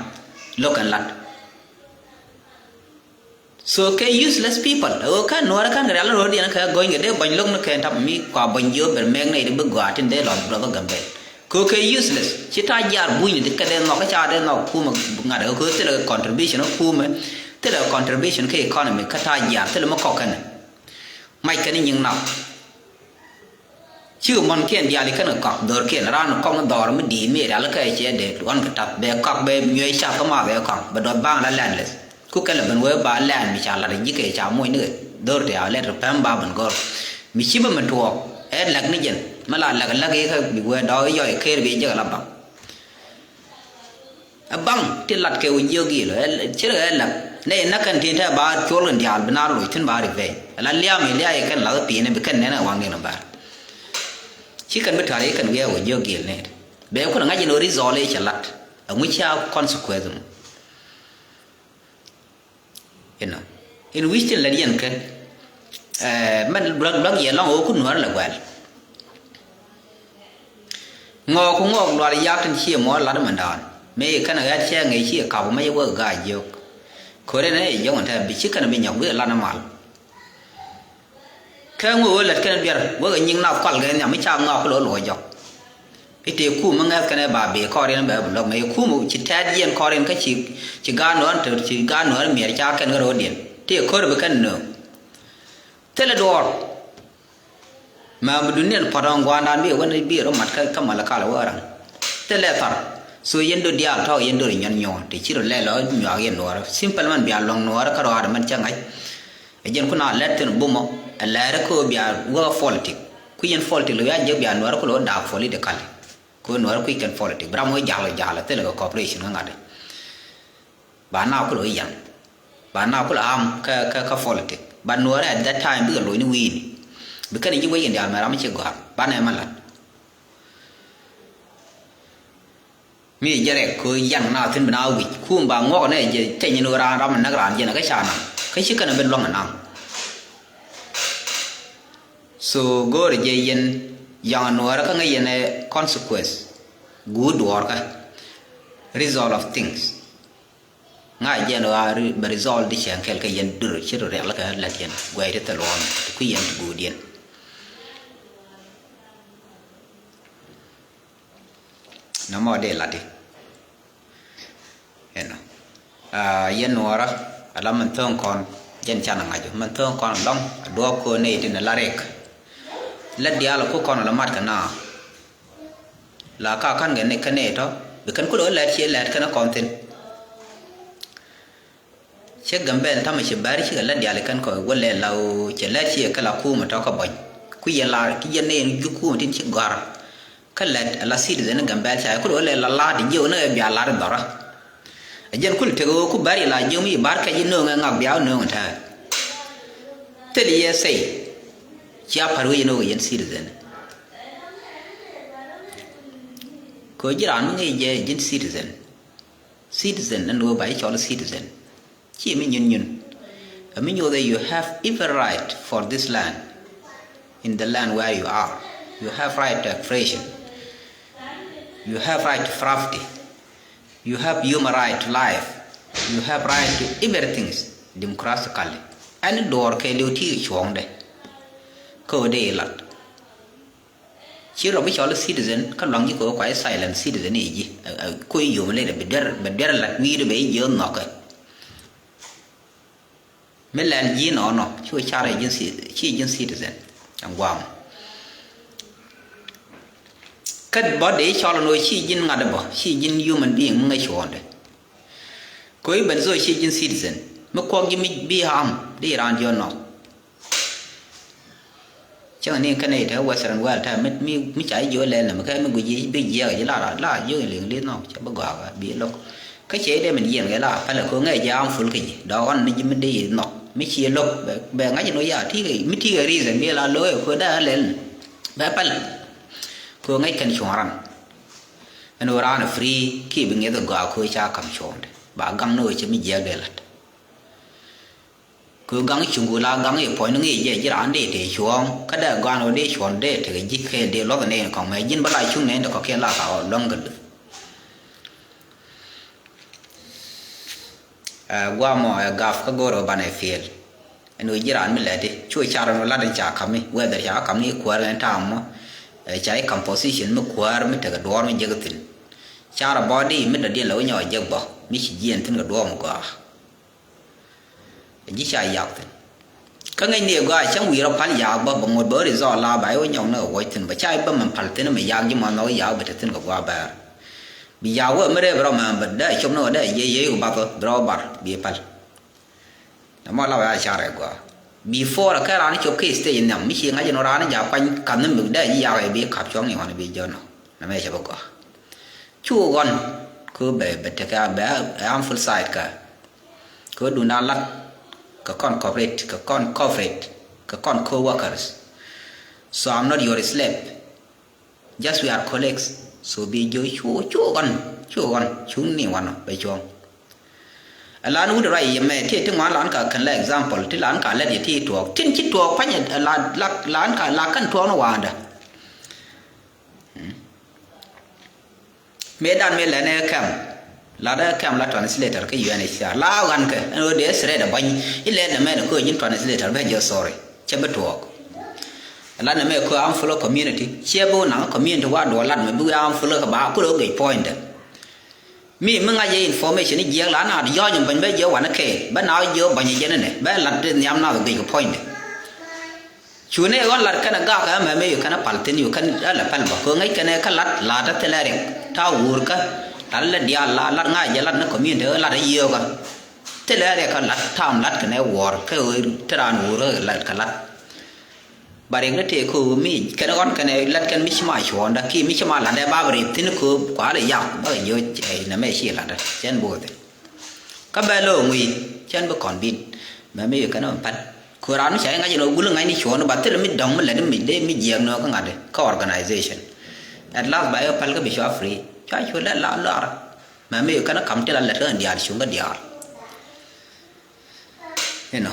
lo̱k kɛn lat. So kɛ useless people ɛ ɣöö kɛn nuɔɔrä kɛn kɛ rial in ro̱o̱diɛn kɛ gɔ̱ny kɛ dee bɔ̱ny lo̱k ni kɛn tap mi kua bɔ̱ny jiö ber mɛk nɛy ti bi gɔaa tin dee lɔ duɔth kä Gambɛl. Kɛ ɣöö kɛ useless ci ta̱a̱ jiaar bunyni ti kɛ dee nhɔk kä ca dee nhɔk kumɛ ŋa̱t ɛ ɣöö kɛ ɣöö thilɛ kɛ contribution ɛ kumɛ thilɛ kɛ contribution kɛ economy kä ta̱a̱ jiaar thilɛ mi kɔk kɛn. Mac kɛn nyiŋ nath. Cikɛ muɔ̱nkiɛn diaal i̱ kɛn kɛ kɔak dhɔrkiɛn raan kɔŋ dhɔr mi di̱i̱t mi rial kɛ cɛ dee ɣɔn kɛ tath bɛ kɔak bɛ nyuɛc cath kä math ɛ kɔaŋ bɛ duɔth baŋ la landless. Ku kɛn lɛ ben wee ba land mi ca lat ji̱ kɛ ca muɔ̱c ni kɛ dhɔr ti a lɛt kɛ pɛm ba ben gɔr. Mi ci bä mi tuɔɔk ɛ lak ni jɛn. Mi la läk läk ikä bi wee dɔɔk i̱ yɔc i̱ ker bi jek ala baŋ. Ɛ baŋ ti lat kɛ wä jiök gil ɛ cirɛ ɛ läk. Nɛ inä kɛn tin tɛ ba cuɔl kɛn diaal bi na loc thin ba ri vɛy ala liam i̱ liay kɛn lath pi̱i̱n bi kɛn nɛn ɛ waŋ ni nɔ bar. Ci kɛn bi tuar i̱ kɛn wiɛɛ wä jiök gil nɛ bɛ kun ŋa̱c in ɣä ri zɔɔl i̱ cɛ lat. Ɛ ŋui̱ cia consequence mɔ. Inɔ in wi̱c tin lät yɛn kɛ. Mɛn luäk luäk yɛ lɔŋ ɣöö kun nuäär lɛ guɛl. Ŋɔɔk ku ŋɔɔk lual yak tin ciɛ muɔɔr lat mɛn daan mëë kɛn ɣɛt cɛ ŋɛc ciɛ kap mɛ yɛ wek ga̱a̱c jiök. Ko̱rɛ nɛ yɛ jiök ɛn tɛ bi ci kɛn bi nyɔk wi̱i̱ lat mal. Kä ŋuɛ wä lät kɛn duer wä kɛ nyiŋ nath kual kɛ nhiam mi ca ŋɔak kulɛ wä luɔc jɔk. I̱ tëë kum mi ŋäth kɛn ɛ ba bëë kɔɔr yɛn bɛ bi luɔk mɛ i̱ kum ci tɛɛt yɛn kɔɔr yɛn kä ci ci gaat nuɔ̱ɔ̱r te ci gaat nuɔ̱ɔ̱r miɛr ca kɛn kä ro̱o̱diɛn tëë ko̱r bi kɛn nööŋ. Thilɛ duɔɔr. Mɛ bi duniɛn pɔt ɔn gua̱a̱ndan bi wän bi rɔ mat kä kä mal kal wä raŋ. Thilɛ thar. So yɛn do diaal tɔk yɛn do ri nyɔn nyuɔɔn te ci rɔ lɛ lɔ nyuak yɛn nuɔɔr simple man bia luɔ̱ŋ nuɔɔr kä rɔaad man cä ŋa̱c. Ɛ jɛn kun a lɛt thin bumɔ ɛ lɛɛrɛ kä bia wä politic. Ku yɛn politic lo ya jɛ bia nuɔɔr ku lo daak politically. Ku nuɔɔr kui̱ kɛn politic bram wä ja̱l ja̱l thilɛ kɛ cooperation kä ŋa̱t. Ba na ku lo yan ba na ku lo am kä kä kä politic ba nuɔɔr at that time bikɛ lo̱c ni wi̱i̱ni. Bi kɛn ji̱ wec in diaal mɛ ram ci gɔ̱a̱r ba nɛ mɛ lat. Mi jɛ rɛk kö yaŋ na thin bi na wi̱c kum ba ŋuɔk nɛ jɛ teny ni raan ram näk raan jɛ nɛ kä ca naŋ kä ci kɛn bi luɔ̱ŋ naŋ. So go̱o̱rɛ jɛ yɛn yaŋ nuɔɔrä kä ŋäc yɛn ɛ consequence guut duɔɔrkä result of things. Ŋa̱c jɛn ɣaar bɛ result di cɛŋ kɛl kä yɛn dur ci ru riɛl kä lät yɛn guɛy ti thil ɣɔn ti kui̱ yɛn ti guut yɛn. Nɔmɔ dee lat di. Ɛnɔ. Aa, yɛn nuɔɔrä ala min thöŋ kɔn jɛn canɛ ŋa̱c min thöŋ kɔn lɔŋ a duɔɔk ko̱n nɛy tin ala rek. Lät diaal ku kɔn ala mat kɛ na. La ka ka̱n kɛ ni kɛ nɛy tɔ bi kɛn kulɛ wä lɛt ciɛ lɛt kɛn kɔn thin. Cɛ Gambɛl tamɛ cɛ bäri cikɛ lät diaal kɛn kɔ wä lɛt la ɣöö cɛ lɛt ciɛ kɛ la kumɛ tɔ kä bɔny. Ku yɛn la ki yɛn nɛy ji̱ kumɛ tin ci gɔ̱a̱r. Kä lɛt ala citizen ni Gambɛl ca kulɛ wä lɛt la la̱a̱t jiɛ wä ni ɛ bia la̱a̱t dhɔrä. Ɛ jɛn kulɛ tek ɣöö ku bäri la jiɛ mi bar kɛ ji̱ nööŋɛ ŋak bia wä nööŋɛ tɛ̈ɛ̈. Thil yɛ say cia pa̱r wec ni wä yɛn citizen. Kɛ ji̱ raan mi ŋi̱i̱c jɛ ji̱n citizen. Citizen ɛn wä ba ji̱ cɔl citizen. Ci mi nyun nyun. Ɛ mi nyoth ɛ you have every right for this land. In the land where you are, you have right to expression. You have right to property. You have human right to life. You have right to everything democratically. Ɛn duɔɔr kɛ liw ti cuɔ̱ɔ̱ŋdɛ. Kä wä dee ilat. Ci rɔ bi cɔl citizen kä luaŋ ji̱ kɛ wä kuay silent citizen i̱ ji̱. Ɛ, ɛ, kui̱ yom lɛ bɛ duer, bɛ duer lat wi̱i̱dɛ bɛ i̱ ji̱ ɣä nhɔkɛ. Mi lɛl ji̱ nɔnɔ ci wä car i̱ ji̱n ci, ci ji̱n citizen. Ɛn guam. Kä bɔ dee cɔl nɔ ci ji̱n ŋa̱t bɔ ci ji̱n human being mi ŋäc cuɔ̱ɔ̱ndɛ. Kɛ wä i̱ ben zɔ ci ji̱n citizen mi kuɔk ji̱ mi bi ham di raan jiɔn nɔ. Cäŋ ni kɛn i̱ te Western world te mi, mi, mi ca ji̱ jiök lɛl nɛmɛ kɛ mi guic ji̱ bi jiɛk ji̱ la, la jiök in liŋ li̱th nɔ cɛ bi gɔaa bi lo̱k. Kä cɛ i̱ dee min jiɛn kɛ la pälɛ ko̱ ŋɛc ji̱ am ful kɛ ji̱ dɔɔk ɣɔn ni ji̱ mi dee i̱ nhɔk mi ci lo̱k bɛ, bɛ ŋa̱c in wä ya ti̱i̱ kɛ mi ti̱i̱ kɛ reason bi la lo̱k ɛ ko̱ dee lɛl. Bɛ päl ko̱ ŋɛc kɛn cuɔ̱ɔ̱ŋ ran. Ɛn wä raan ɛ free kiɛ bi ŋiɛth ɛ gɔaa ko̱ ca ka̱m cuɔ̱ɔ̱ŋdɛ ba gaŋ ni wä cɛ mi jiɛk dee la̱t. Kɛ gaŋ cuŋ ku la gaŋ i̱ puɔ̱ny ni ŋi̱i̱c jɛ ji̱ raan dee tëë cuɔ̱ɔ̱ŋ kä dee gɔaan ɣöö dee cuɔ̱ɔ̱ŋ dee tekɛ ji̱ kɛɛl dee luɔth nɛy ni kɔŋ mɛ ji̱n bä la cuŋ nɛy ni kɔ̱kiɛn la ka ɣɔɔ luäŋ kɛ luth. Ɛ guamɔ ɛ gaf kä go̱o̱r ɣöö banɛ fiɛl. Ɛn ɣöö ji̱ raan mi lɛt i̱ cu car ɛn ɣöö lat in ca ka̱m i̱ whether ca ka̱m ni i̱ kuäär ɛn ta̱a̱m mɔ. Ɛ ca i̱ ka̱m position mi kuäär mi tekɛ duɔ̱ɔ̱r mi jek thi̱n. Car ɛ bɔɔdi mi dɔ̱diɛn lɛ wä nyɔk ɛ jek bä mi ci jiɛɛn thi̱n kɛ duɔ̱ɔ̱r mi gɔaa. Ji̱ ca yak thi̱n. Kä ŋäcni ɛ gɔaa cäŋ wi̱i̱ rɔ pal yak bä bä ŋot bä ɣä result la ba i̱ wä nyɔk ni ɛ wuɔc thi̱n bä ca i̱ bä mɛn pal thi̱n mɛ yak ji̱ mɔ nhɔk i̱ yak bä te thi̱n kɛ gua̱a̱ bɛɛr. Bi yak wä mi rep rɔ mɛ bä dee cop ni ɣä dee jiɛ yiey kɛ bath ɣä bi rɔ bar bi pal. Nɛ mɔ la wä ya car ɛ gɔaa. Before kɛ raan cop kɛ stage nhiam mi ci ŋa̱c inɔ raan ja̱ kuany ka̱n ni mi dee ji̱ yak ɛ bi kap cuɔ̱ŋ ni ɣɔn bi jɔn nɔ. Nɛ mɛ cɛ bi gɔaa. Cu ɣɔn kä bɛ bɛ tekɛ bɛ ɛ harmful side kä. Kä dundan lat kɛ kɔn corporate kɛ kɔn corporate kɛ kɔn co-workers. So I'm not your slave. Just we are colleagues. So bi jiö cu cu ɣɔn cu ɣɔn cu ni wan bɛ cuɔ̱ŋ. Ɛ lan wut ruac yɛ mɛ ti ti ŋuan lan ka kɛn la example ti lan ka lɛt yɛ ti tuɔɔk tin ci tuɔɔk pa̱nyɛ la la lan ka la kɛn tuɔɔk ni wa̱a̱ndä. Mëë dan mëë lɛn ɛ kɛm lat ɛ kɛm la translator kä U N H C R la ɣa̱n kɛ ɛn ɣöö dee threat ɛ bäny ilɛ nɛ mɛn ɛ köö nyin translator bɛ jɛ sorry cɛ bi tuɔɔk. Lat nɛ mɛ köö am folo community ciɛ bi wä naŋ community wa duɔ lat mɛ bi wä am folo kɛ ba kulɛ wä gec point. Mi mi ŋa̱c yɛ information i̱ jiɛk la na jɔ̱ɔ̱ny in bäny bä jiɛ wanɛ kɛɛl bä na jiɛ bäny jɛn inɛ bä lat di nhiam na gec kɛ point. Cu ni ɣɔn lat kɛnɛ gak ɛmɛ mi yu kɛnɛ pal thin yu kɛn ɛlɛ pɛl bä kɛ ŋäc kɛnɛ kä lat lat ɛ thilɛ riɛk ta̱a̱ wuur kä lat lɛ diaal la lat ŋa̱c jɛ lat ni community lat ɛ yiëëkä. Thilɛ riɛk kä lat ta̱a̱m lat kɛnɛ wuɔr kä ɣöö ti raan wuur kä lat kɛ lat. Ba riɛk ni tëë kä ɣöö mi kɛnɛ ɣɔn kɛnɛ lat kɛn mi ci ma cuɔ̱ɔ̱ŋdä ki mi ci ma latdɛ ba bi riɛk thi̱n kä ɣöö kua̱r ɛ yak bä kɛ jiö nɛ mɛ ci latdä cɛn bo̱o̱th. Kä bɛ lo̱o̱ ŋui̱ cɛn bi kɔn bin mɛ mi kɛn ɛ pɛn. Kö raan mi ca i̱ ŋa̱c inɔ wul i̱ ŋa̱cni cuɔ̱ɔ̱ŋ ba thilɛ mi dɔ̱ŋ mi lɛt mi dee mi jiɛɛk nööŋ kä ŋa̱t kä organization. At last ba i̱ ɔ päl kä bi cua free cua cu lɛt la lɔr. Mɛ mi kɛn ɛ ka̱m ti la lɛt kä ɛn diaal cuŋ kä diaal. Inɔ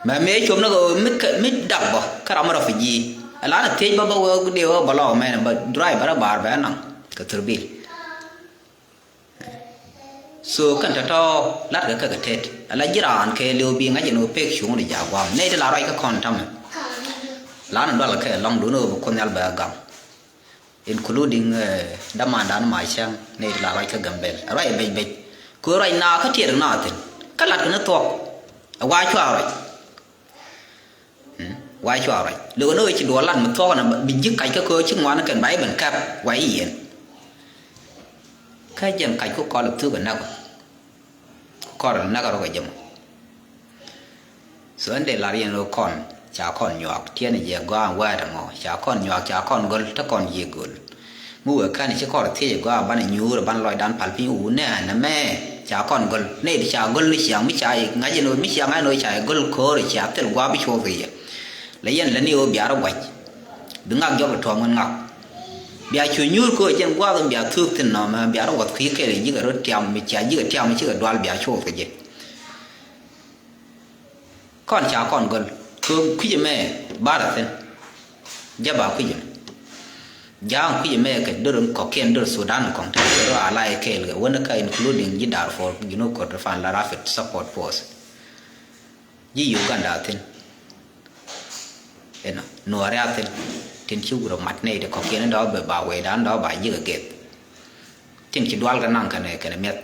mɛ mi cop ni kɛ mi dak bä kä ram mi refugee. Ɛ lan ɛ thiec bä bä wee dee wee bä lɔk mɛn bä drive bä rɛ baar bɛ naŋ kɛ thurbil. So kɛn tɔ̱tɔ̱ latkɛ kɛ kɛ tet ala ji̱ raan kɛɛliw bi ŋa̱c ɛn ɣöö pek cuŋni ja̱ gua̱a̱m nɛy ti la ruac kä kɔn tamɛ. Lan in dual kɛ lɔŋ duun ɣöö bi Kuoth Nhial bɛ gam including dämandan ma cäŋ nɛy ti la ruac kä Gambel ruac bec bec. Kɛ ɣöö ruac na kä tiɛt na thi̱n kä latkɛ ni thuɔ̱k. Ɛ wa cua ruac. Wa cua ruac lo̱k ni ɣöö ci duɔl lat mi thuɔ̱k ɛn bi ji̱ kac kä köö ci ŋuan kɛn ba i̱ ben kɛp wa i̱ yɛn. Kä jɛn kac ku kɔl ɛ thuk ɛ näk ɔ ku kɔl ɛ näk ɛ rɔ kɛ jɛ mɔ. So ɛn dee lar yɛn ɣöö kɔn ca kɔn nyuak tiɛn ɛ jɛ gɔaa ɛn wɛɛt ɛmɔ ca kɔn nyuak ca kɔn göl te kɔn ji̱ göl. Mi wëë kɛn ci kɔr thiec ɛ gɔaa banɛ nyuur ɛ banɛ lɔcdan pal piny wun nɛ nɛ mɛ. Ca kɔn göl nɛ ti ca göl ni ciaŋ mi ca ŋa̱c ɛn ɣöö mi ciaŋ ɛn ɣöö ca göl ko̱o̱r ɛ cia thil gua̱a̱p bi cuɔth kɛ yɛ. Lɛ yɛn lɛ ni ɣöö bia rɔ gua̱c bi ŋak jɔk ɛ tuɔɔm ŋän ŋak. Bia cu nyuur ko̱o̱r ɛ jɛn gua̱a̱th ɛn bia thuuk thi̱n nɔmɛ bia rɔ wuɔth kui̱ kɛl ɛ ji̱ kɛ rɔ tiam mi cia ji̱ kɛ tiam mi cikɛ dual bia cuɔth kɛ jɛ. Kɔn ca kɔn göl kɛ kui̱c ɛmɛ bar ɛ thi̱n. Jɛ ba kui̱c ɛmɛ ja̱a̱ŋ kui̱c ɛmɛ kɛ dör kɔ̱kiɛn dör Sudan kɔŋ te kɛ rɔ alay kɛɛl kɛ wän kä including ji̱ Darfur Junub Kordofan la Rapid Support Force. Ji̱ Uganda thi̱n. Inɔ nuɔɔri a thi̱n tin ci wurɛ mat nɛy ti kɔ̱kiɛn in dɔ̱ bɛ ba wecdan dɔ̱ ba ji̱ kɛ geth. Tin ci dual kɛ naŋ kɛnɛ kɛnɛ mi̱eth.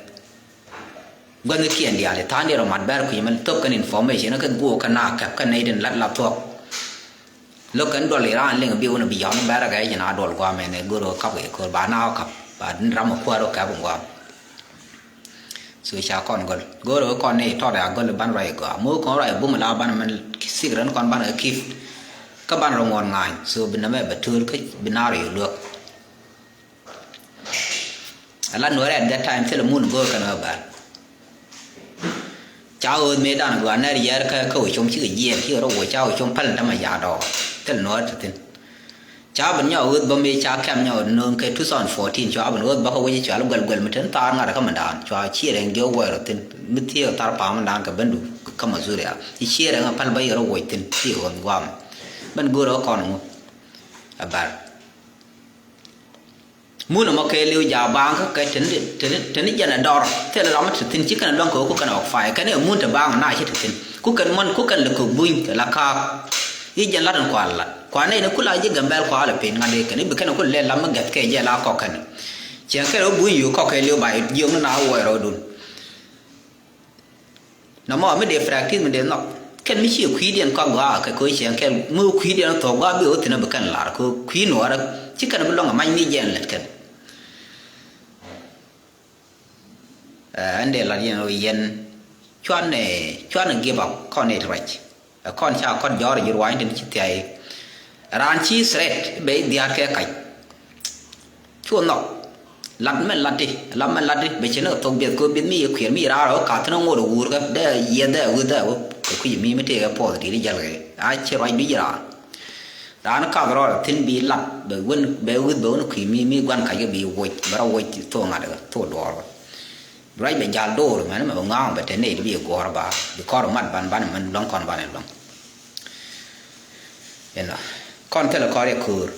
Gua̱thnikiɛn diaal i̱ tha̱a̱ŋ diɛn rɔ mat bɛr kui̱ mɛn thop kɛn information kä guok kä na kɛp kä nɛy tin lat la thuɔ̱k. Lo̱k kɛn duɔl i̱ raan liŋ bi wun bi yɔ̱a̱n bɛr kɛ i̱ ci na duɔl gua̱a̱m ɛn ɛ go̱r ɣä kap kɛ ko̱r ba na ɣä kap ba ram ɛ kuäär ɣä kɛp in gua̱a̱m. So ca kɔn göl go̱r ɣä kɔn ni tɔt ɛ a göl ban ruac gɔaa mo̱o̱ kɔn ruac bum la ban mɛn sik rɛn kɔn ban kɛ kip. Kä ban rɔ ŋuɔ̱n ŋa̱a̱ny so bi nɛmɛ bɛ töl kä bi na rɔ yɛ luäk. Ala nuɔrɛ at that time thilɛ mun go̱o̱r kɛn ɣä bal. Ca ɣööth mëëdan gɔaa nɛr yɛr kä kä wä com cikɛ jiɛɛr cikɛ rɔ wä ca wä com päl tämɛ ya̱a̱ dɔɔr thil nuɔr ti thi̱n. Ca ben nyɔk ɣööth bä mëë ca kɛm nyɔk nööŋ kɛ two thousand fourteen cua ben ɣööth bä kä wec cual guɛl guɛl mi ten thaar ŋa̱t kä mɛndan cua ciɛɛr ɛn giɔk wɛɛr rɔ thi̱n mi thiëëk thar pa̱a̱m mɛndan kɛ bendu kä Mazuria ci ciɛɛr ɛn ɛ päl bä yɛ rɔ wec thi̱n ci ɣööth guam. Ben go̱o̱r ɣä kɔn ŋu ɛ bal. Mun ɛmɔ kɛɛliw jaak baaŋ kä kɛ teni teni teni jɛn ɛ dɔr thilɛ ram mi te thi̱n ci kɛn ɛ luäŋ kɛ ɣöö ku kɛn ɛ ɣɔk fay kɛn ɛ mun te baaŋ ɛ na ci te thi̱n ku kɛn muɔ̱n ku kɛn lɛ kök buny kɛ la kaak. I̱ jɛn lat in kual lat kuan nɛy ni ku la ji̱ Gambɛl kual ɛ pin ŋa̱t i̱ kɛn i̱ bi kɛn ɛ ku lɛ lam mi gɛth kɛ jɛ la kɔk kɛn. Ciɛŋ kɛn ɛ ɣöö buny yo̱o̱ kɔk kɛɛliw ba jiök ni na ɣöö wɛɛr ɣöödun. Nɔmɔ mi dee practice mi dee nhɔk kɛn mi ciɛ kui̱diɛn kɔak gɔaa kɛ kɛ ciɛŋ kɛl mi wä kui̱diɛn thok gɔaa bi wä thi̱n bi kɛn lar kɛ kui̱ nuɔɔrä ci kɛn bi lɔŋ a mac ni jɛn lɛt kɛn. Ɛn dee lar yɛn wä yɛn cuan ɛ cuan ɛ give up kɔn it ruac. Ɛ kɔn ca kɔn jɔɔr ji̱ ruany tin ci thiay. Raan ci threat bɛ i̱ dhiaat kɛ kac. Cu nhɔk. Lat mɛn lat ti, lat mɛn lat ti, bɛ ci ni kɛ thok biɛth kɛ biɛth mi yɛ kuiɛr mi yɛ raar ɛ wä kath thin ɛ ŋot ɛ wuur kɛ dee yiɛth dee ɛ wuth dee ɛ wä kɛ kui̱c mi mi tëëk ɛ puɔth di̱t i̱ jäl kɛ. A ci ruac bi ji̱ raan. Raan kath rɔɔdɛ thi̱n bi lat bɛ wän bɛ wuth bɛ wän kui̱ mi mi gua̱n kac kɛ bi woc bɛ rɔ woc thok ŋa̱t kɛ thok duɔɔr kɛ. Ruac bɛ jal door mɛn mɛ bɛ ŋa̱a̱ŋ bɛ te nɛy ti bi guɔ̱ɔ̱r ba bi kɔr mat ban ban mɛn luäŋ kɔn ban luäŋ. Inɔ kɔn thilɛ kɔr yɛ ko̱o̱r.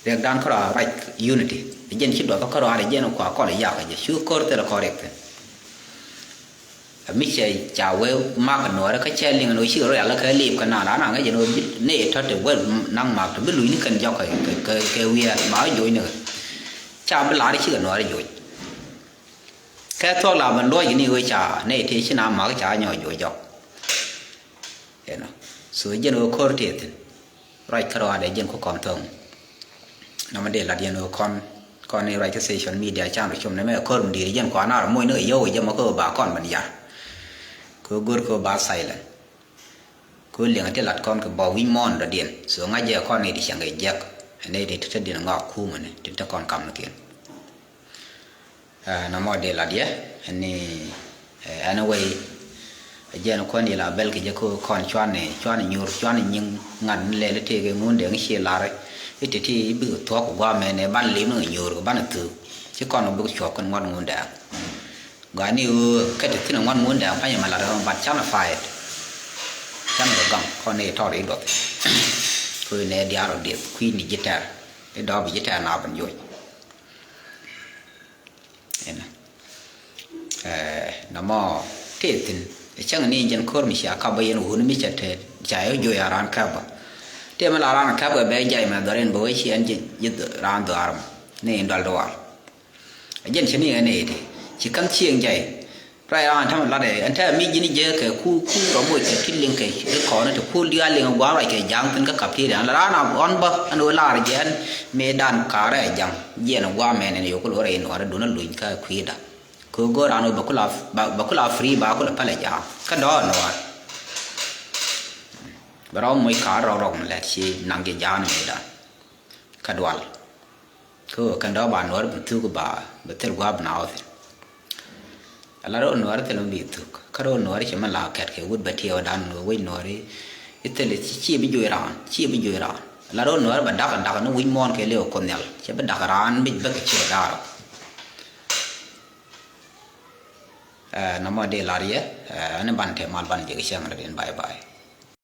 Riɛk dan kɔr a ruac unity. Jɛn ci duɔth kɔr a jɛn kua kɔl yak jɛ cu ko̱o̱r thilɛ kɔr riɛk thin. A mi cɛ ca wee mak nuɔɔrɛ kä cɛ liŋ ni wee ci rɔ yal kä liip kä na la na ŋäc jɛ ni wee bi nɛy tɔt te wee naŋ mak te bi luc ni kɛn jɔk kɛ kɛ wiɛɛr ma wee joc ni kɛ. Ca bi lar ci kɛ nuɔɔrɛ joc. Kɛ thuɔ̱k la ben luɔc ni wee ca nɛy tëë ci na mak ca nyɔ juɔc jɔk. Inɔ so jɛn wee ko̱r tëë thi̱n. Ruac kärɔadɛ jɛn ku kɔn thöŋ. Nɔmɔ dee lat yɛn wee kɔn kɔn ni ruac kä social media can rɔ com ni mɛ ko̱r mi di̱i̱t jɛn kuan a rɔ moc ni kɛ yio̱w wee jɛ mɔ kä wee ba kɔn ben yar. Kɛ wee go̱r kɛ wee ba silent. Kɛ wee liɛŋ ti lat kɔn kɛ bɔ wi̱c mɔɔn dɔ̱diɛn so ŋa̱c jɛ kɔn ni ti cäŋ kɛ jiɛk. Ɛn nɛy ti te te diɛn ŋɔak kumä ni ti te kɔn kam ni kiɛn. Ɛ, nɔmɔ dee lat yɛ ɛn ni, ɛ, anyway. Ɛ jɛn kuän yɛ la bɛl kɛ jɛ kä kɔn cuan ni cuan ni nyuur cuan ni nyiŋ ŋa̱t ni lɛl i̱ tëëk i̱ ŋun dee ŋi̱ ci lar i̱ ti ti i̱ bikɛ thuɔ̱k kɛ gua̱a̱ mɛn ɛ ban lim ni ŋi̱ nyuur kɛ ban i̱ thuk. Ci kɔn kɛ bikɛ cuɔp kɛn ŋuɔ̱t ŋun dee. Gɔaa ni ɣöö kä te thi̱n ɛ ŋuɔ̱t ŋun dee pa̱ny ɛmɛ lat ɛ ɣän bat canɛ fight. Canɛ kɛ gaŋ kɔn ni tɔr i̱ duɔth. Kɛ ɣöö nɛ diaar ɔ dieth kui̱ ni ji̱ tɛr i̱ dɔɔp i̱ ji̱ tɛr na ben joc. Inɔ. Ɛ, nɔmɔ tëë thi̱n ɛ cäŋ ni jɛn ko̱r mi cia kap bä yɛn wun mi ca te ca yɛ joc a raan kap bä. Tëë mi la raan kap bä bɛ jay mɛ dhɔr in bä wee ci ɛn ji̱ ji̱ raan dhɔaar mɔ ni in dɔl dhɔaar. Ɛ jɛn ci ni ɛn iti ci ka̱n cieŋ jay. Ruac raan tämɛ latdɛ ɛn tɛmɛ mi ji̱n jɛ kɛ ku ku rɔ moc kɛ ti liŋ kɛ ri kɔn ti ku diaal liŋ gua̱a̱r ruac kɛ ja̱a̱ŋ thi̱n kä kap ti rian la raan a ɣɔn bä ɛn ɣöö lar jɛ ɛn mëë dan ka̱a̱rɛ ja̱ŋ jiɛn gua̱a̱r mɛn ɛn yo̱o̱k ku lo̱rɛ in ɣɔn ɛ duun ɛ luny kä kui̱da. Kɛ ɣöö go̱o̱r raan ɣöö bɛ kula bɛ kula free ba kula pälɛ ja̱a̱ŋ kä dɔɔr nuɔɔr. Bɛ rɔ moc ka̱a̱r rɔk rɔk mi lɛt ci naŋ jɛ ja̱a̱ŋ mëë dan. Kä dual. Kä ɣöö kɛn dɔ̱ ba nuɔ̱ɔ̱r bi thuk ba bi thil gua̱a̱p na ɣɔth. Ala rɔ nuɔ̱ɔ̱r thil mi bi thuk kä rɔ nuɔ̱ɔ̱r ci mi la kɛt kɛ wut bɛ tiɛɛw dan ɣöö wec nuɔ̱ɔ̱r i̱ thil ci bi juɔc raan ci bi juɔc raan. Ala rɔ nuɔ̱ɔ̱r bɛ dak dak ni wi̱c muɔ̱ɔ̱n kɛ liɛw kuoth nhial ci bi dak raan bic bäk ci da̱a̱r. Ɛ, nɔmɔ dee lar yɛ, ɛ, ni ban te mal ban jek cäŋ rɛ din bye bye.